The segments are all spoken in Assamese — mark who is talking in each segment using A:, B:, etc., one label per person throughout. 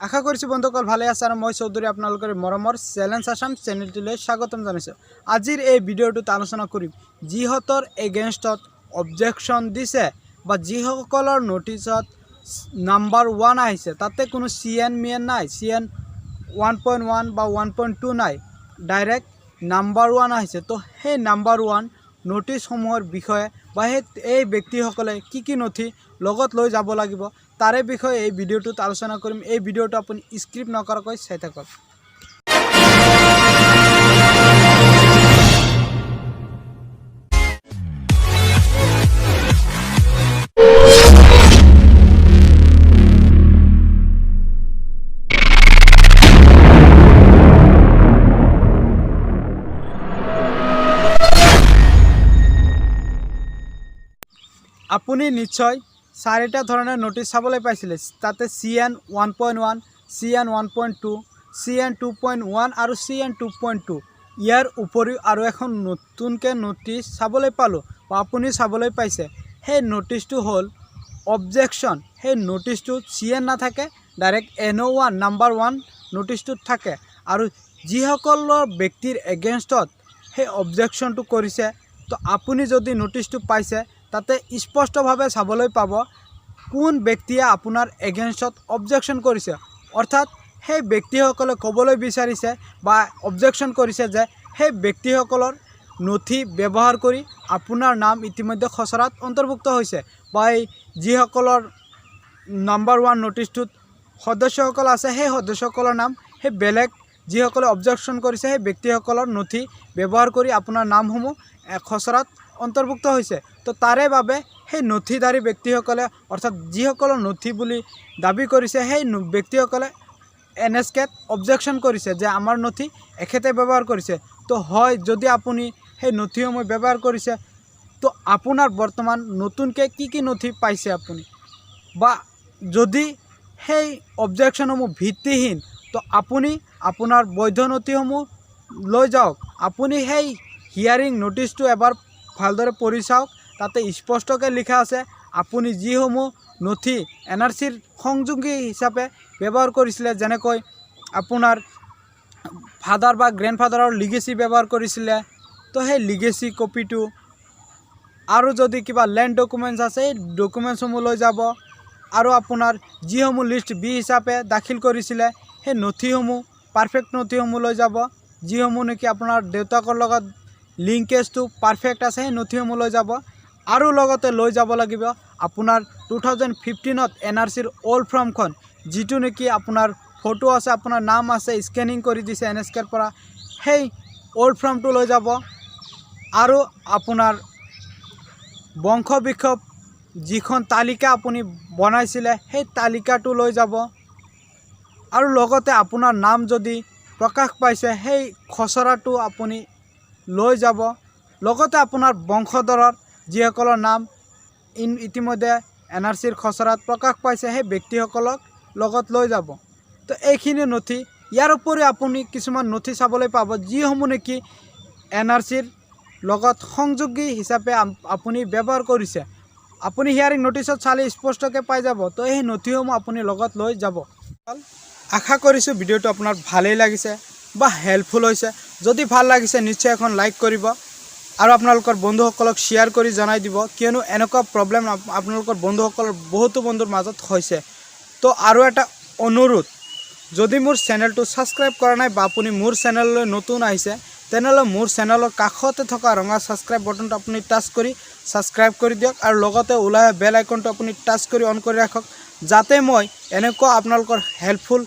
A: আশা কৰিছোঁ বন্ধুসকল ভালে আছে আৰু মই চৌধুৰী আপোনালোকৰ মৰমৰ চেলেঞ্জ আছাম চেনেলটোলৈ স্বাগতম জনাইছোঁ। আজিৰ এই ভিডিঅ'টোত আলোচনা কৰিম, যিহঁতৰ এগেইনষ্টত অবজেকশ্যন দিছে বা যিসকলৰ ন'টিছত নাম্বাৰ ওৱান আহিছে, তাতে কোনো চি এন মি এন নাই, চি এন 1.1 বা 1.2 নাই, ডাইৰেক্ট নাম্বাৰ ওৱান আহিছে। তো সেই নাম্বাৰ ওৱান ন'টিছসমূহৰ বিষয়ে বা সেই এই ব্যক্তিসকলে কি কি নথি লগত লৈ যাব লাগিব, তাৰে বিষয়ে এই ভিডিঅ'টোত আলোচনা কৰিম। এই ভিডিঅ'টো আপুনি স্কিপ নকৰাকৈ চাই থাকক। আপুনি নিশ্চয় চাৰিটা ধৰণৰ ন'টিছ চাবলৈ পাইছিলে। তাতে CN 1.1, CN 1.2, CN 2.1 আৰু চি এন 2.2। ইয়াৰ উপৰিও আৰু এখন নতুনকৈ ন'টিছ চাবলৈ পালোঁ বা আপুনি চাবলৈ পাইছে। সেই ন'টিছটো হ'ল অবজেকশ্যন। সেই ন'টিছটোত চি এন নাথাকে, ডাইৰেক্ট NO 1, number one ন'টিছটোত থাকে। আৰু যিসকলৰ ব্যক্তিৰ এগেইনষ্টত সেই অবজেকশ্যনটো কৰিছে, তো আপুনি যদি ন'টিছটো পাইছে, তাতে স্পষ্টভাৱে চাবলৈ পাব কোন ব্যক্তিয়ে আপোনাৰ এগেইনষ্টত অবজেকশ্যন কৰিছে। অৰ্থাৎ সেই ব্যক্তিসকলে ক'বলৈ বিচাৰিছে বা অবজেকশ্যন কৰিছে যে সেই ব্যক্তিসকলৰ নথি ব্যৱহাৰ কৰি আপোনাৰ নাম ইতিমধ্যে খচৰাত অন্তৰ্ভুক্ত হৈছে বা এই যিসকলৰ নাম্বাৰ ওৱান ন'টিছটোত সদস্যসকল আছে, সেই সদস্যসকলৰ নাম সেই বেলেগ যিসকলে অবজেকশ্যন কৰিছে, সেই ব্যক্তিসকলৰ নথি ব্যৱহাৰ কৰি আপোনাৰ নামসমূহ খচৰাত অন্তৰ্ভুক্ত হৈছে। তো তাৰে বাবে সেই নথিধাৰী ব্যক্তিসকলে, অৰ্থাৎ যিসকলৰ নথি বুলি দাবী কৰিছে, সেই ব্যক্তিসকলে এন এছ কেত অবজেকশ্যন কৰিছে যে আমাৰ নথি এখেতে ব্যৱহাৰ কৰিছে। তো হয়, যদি আপুনি সেই নথিসমূহ ব্যৱহাৰ কৰিছে, তো আপোনাৰ বৰ্তমান নতুনকৈ কি কি নথি পাইছে আপুনি, বা যদি সেই অবজেকশ্যনসমূহ ভিত্তিহীন, তো আপুনি আপোনাৰ বৈধ নথিসমূহ লৈ যাওক। আপুনি সেই হিয়াৰিং ন'টিছটো এবাৰ ভালদৰে পঢ়ি চাওক। তাতে স্পষ্টকৈ লিখা আছে, আপুনি যিসমূহ নথি এন আৰ চিৰ সংযোগী হিচাপে ব্যৱহাৰ কৰিছিলে, যেনেকৈ আপোনাৰ ফাদাৰ বা গ্ৰেণ্ডফাদাৰৰ লিগেচি ব্যৱহাৰ কৰিছিলে, তো সেই লিগেচি কপিটো আৰু যদি কিবা লেণ্ড ডকুমেণ্টছ আছে, এই ডকুমেণ্টছসমূহ লৈ যাব। আৰু আপোনাৰ যিসমূহ লিষ্ট বি হিচাপে দাখিল কৰিছিলে, সেই নথিসমূহ, পাৰফেক্ট নথিসমূহ লৈ যাব। যিসমূহ নেকি আপোনাৰ দেউতাকৰ লগত লিংকেজটো পাৰফেক্ট আছে, সেই নথিসমূহ লৈ যাব। আৰু লগতে লৈ যাব লাগিব আপোনাৰ 2015ত এন আৰ চিৰ অ'ল্ড ফৰ্মখন, যিটো নেকি আপোনাৰ ফটো আছে, আপোনাৰ নাম আছে, স্কেনিং কৰি দিছে এন এছ কেৰ পৰা, সেই অ'ল্ড ফৰ্মটো লৈ যাব। আৰু আপোনাৰ বংশ যিখন তালিকা আপুনি বনাইছিলে, সেই তালিকাটো লৈ যাব। আৰু লগতে আপোনাৰ নাম যদি প্ৰকাশ পাইছে, সেই খচৰাটো আপুনি লৈ যাব। লগতে আপোনাৰ বংশধৰৰ যিসকলৰ নাম ইতিমধ্যে এন আৰ চিৰ খচৰাত প্ৰকাশ পাইছে, সেই ব্যক্তিসকলক লগত লৈ যাব। তো এইখিনি নথি। ইয়াৰ উপৰিও আপুনি কিছুমান নথি চাবলৈ পাব, যিসমূহ নেকি এন আৰ চিৰ লগত সংযোগী হিচাপে আপুনি ব্যৱহাৰ কৰিছে। আপুনি হিয়াৰিং ন'টিছত চালে স্পষ্টকৈ পাই যাব। তো এই নথিসমূহ আপুনি লগত লৈ যাব। আশা কৰিছোঁ ভিডিঅ'টো আপোনাৰ ভালেই লাগিছে বা হেল্পফুল হৈছে। যদি ভাল লাগিছে, নিশ্চয় এখন লাইক কৰিব আৰু আপোনালোকৰ বন্ধুসকলক শ্বেয়াৰ কৰি জনাই দিব, কিয়নো এনেকুৱা প্ৰব্লেম আপোনালোকৰ বন্ধুসকলৰ বহুতো বন্ধুৰ মাজত হৈছে। তো আৰু এটা অনুৰোধ, যদি মোৰ চেনেলটো ছাবস্ক্ৰাইব কৰা নাই বা আপুনি মোৰ চেনেললৈ নতুন আহিছে, তেনেহ'লে মোৰ চেনেলৰ কাষতে থকা ৰঙা ছাবস্ক্ৰাইব বটনটো আপুনি টাচ কৰি ছাবস্ক্ৰাইব কৰি দিয়ক আৰু লগতে ওলাই অহা বেল আইকনটো আপুনি টাচ কৰি অন কৰি ৰাখক, যাতে মই এনেকুৱা আপোনালোকৰ হেল্পফুল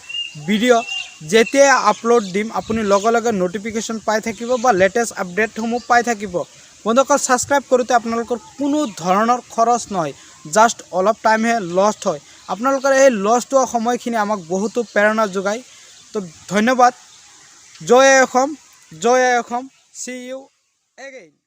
A: ভিডিঅ' যেতিয়াই আপলোড দিম, আপুনি লগে লগে ন'টিফিকেশ্যন পাই থাকিব বা লেটেষ্ট আপডেটসমূহ পাই থাকিব। বন্ধুসকল, ছাবস্ক্ৰাইব কৰোঁতে আপোনালোকৰ কোনো ধৰণৰ খৰচ নহয়, জাষ্ট অলপ টাইমহে লষ্ট হয়। আপোনালোকৰ এই লষ্ট হোৱা সময়খিনি আমাক বহুতো প্ৰেৰণা যোগায়। তো ধন্যবাদ। জয় আই অসম, জয় আই অসম। See you again.